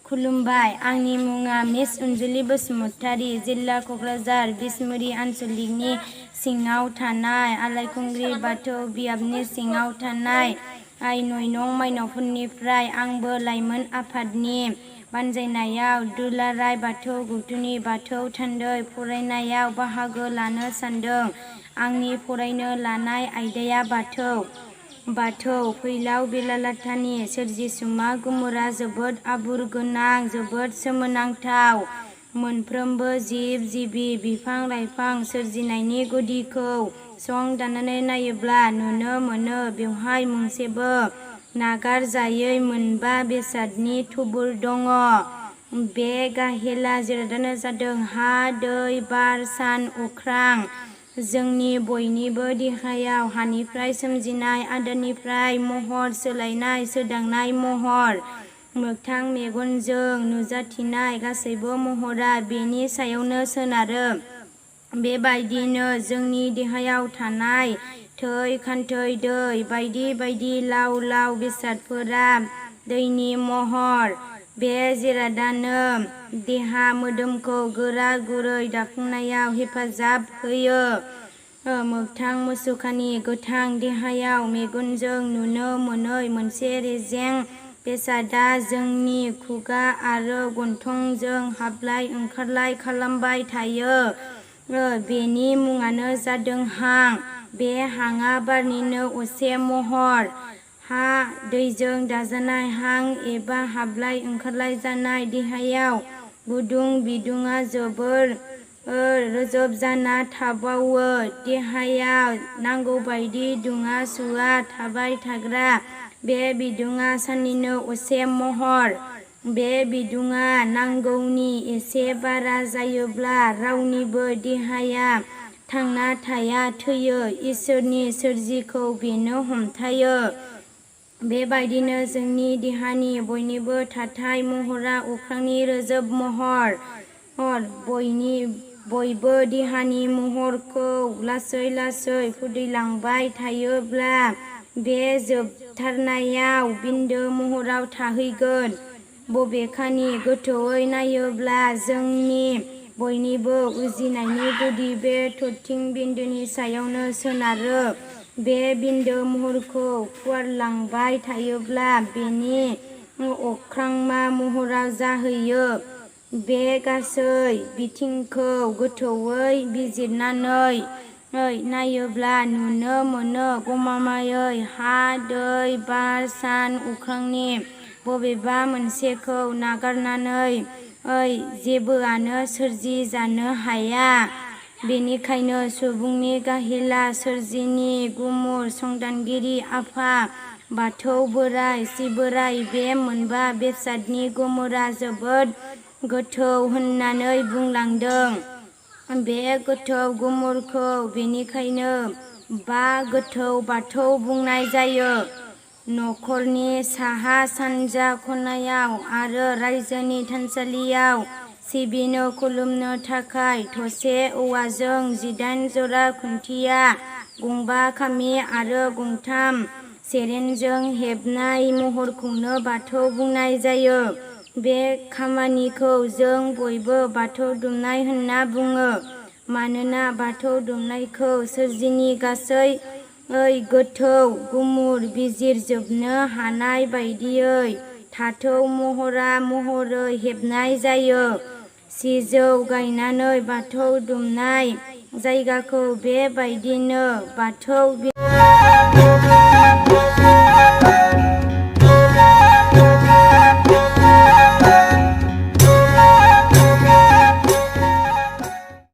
खुलुमबाय। आंनि मुङा मिस अनजुलि बसुमतारी। जिल्ला क'क्राझार बिसमुरि आनसलिकनि सिङाव थानाय आलायखुंग्रि बाथौ बियाबनि सिङाव थानाय 9 नं माइनावफोरनिफ्राय आंबो लाइमोन आफादनि बानजायनायाव दुलाराय बाथौ गौथुमनि बाथौ थान्दै फरायनायाव बाहागो लानो सानदों। आंनि फरायनो लानाय आयदाया बाथौ फैलाव बेलालातानि सोरजिसुमा गुमुरा जोबोद आबुर गोनां, जोबोद सोमोनांथाव। मोनफ्रोमबो जिब जिबि बिफां लाइफां सोरजिनायनि गुदिखौ संदाननानै नायोब्ला नुनो मोनो बेवहाय मोनसेबो नागारजायै मोनबा बेसादनि थुबुर दङ। बे गाहेला जिरादानो जादों हा, दै, बार, सान, अख्रां। जोंनि बयनिबो देहायाव हानिफ्राय सोमजिनाय आदारनिफ्राय महर सोलायनाय सोदांनाय महर, मोगथां मेगनजों नुजाथिनाय गासैबो महरा बेनि सायावनो सोनारो। बेबायदिनो जोंनि देहायाव थानाय थै, खान्थै, दै बायदि बायदि लाव लाव बेसादफोरा दैनि महर। बे जिरादानो देहा मोदोमखौ गोरा गुरै दाफुंनायाव हेफाजाब होयो। मोगथां मुसुखानि गोथां देहायाव मेगनजों नुनो मोनै मोनसे रेजें बेसादा जोंनि खुगा आरो गन्थंजों हाबलाय ओंखारलाय खालामबाय थायो। बेनि मुङानो जादों हां। बे हांआ बारनिनो असे महर। हा, दैजों दाजानाय हां एबा हाबलाय ओंखारलाय जानाय देहायाव गुदुं बिदुङा जोबोर रोजोब जाना थाबावो। देहायाव नांगौबायदि दुङा सुवा थाबाय थाग्रा बे बिदुङा साननिनो असे महर। बे बिदुङा नांगौनि एसे बारा जायोब्ला रावनिबो देहाया थांना थाया, थैयो। इसोरनि सोरजिखौ बेनो हमथायो। बेबायदिनो जोंनि देहानि बयनिबो थाथाय महरा अख्रांनि रोजोब महर। बयबो देहानि महरखौ लासै लासै फुदैलांबाय थायोब्ला बे जोबथारनायाव बिन्दो महराव थाहैगोन। बबेखानि गोथौयै नायोब्ला जोंनि बयनिबो उजिनायनि गुदि बे थरथिं बिन्दोनि सायावनो सोनारो। बे बिन्दो महरखौ फुवारलांबाय थायोब्ला बेनि अख्रांमा महराव जाहैयो। बे गासै बिथिंखौ गोथौयै बिजिरनानै नायोब्ला नुनो मोनो गमामायै हा, दै, बार, सान, अख्रांनि बबेबा मोनसेखौ नागारनानै जेबोआनो सोरजि जानो हाया। बेनिखायनो सुबुंनि गाहेला सोरजिनि गुमुर संदानगिरि आफा बाथौ बोराइ सिबोराइ बे मोनबा बेसादनि गुमुरा जोबोद गोथौ होननानै बुंलांदों। बे गोथौ गुमुरखौ बेनिखायनो बा गोथौ बाथौ बुंनाय जायो। नखरनि साहा सानजा खनायाव आरो रायजोनि थानसालियाव सिबिनो खुलुमनो थाखाय थसे औवाजों 18 जरा खुन्थिया, गंबा खामि आरो गंथाम सेरेनजों हेबनाय महरखौनो बाथौ बुंनाय जायो। बे खामानिखौ जों बयबो बाथौ दुमनाय होनना बुङो। मानोना बाथौ दुमनायखौ सोरजिनि गासै गोथौ गुमुर बिजिरजोबनो हानाय बायदियै थाथौ महरै हेबनाय जायो। सिजौ गायनानै बाथौ दुमनाय जायगाखौ बेबायदिनो बाथौ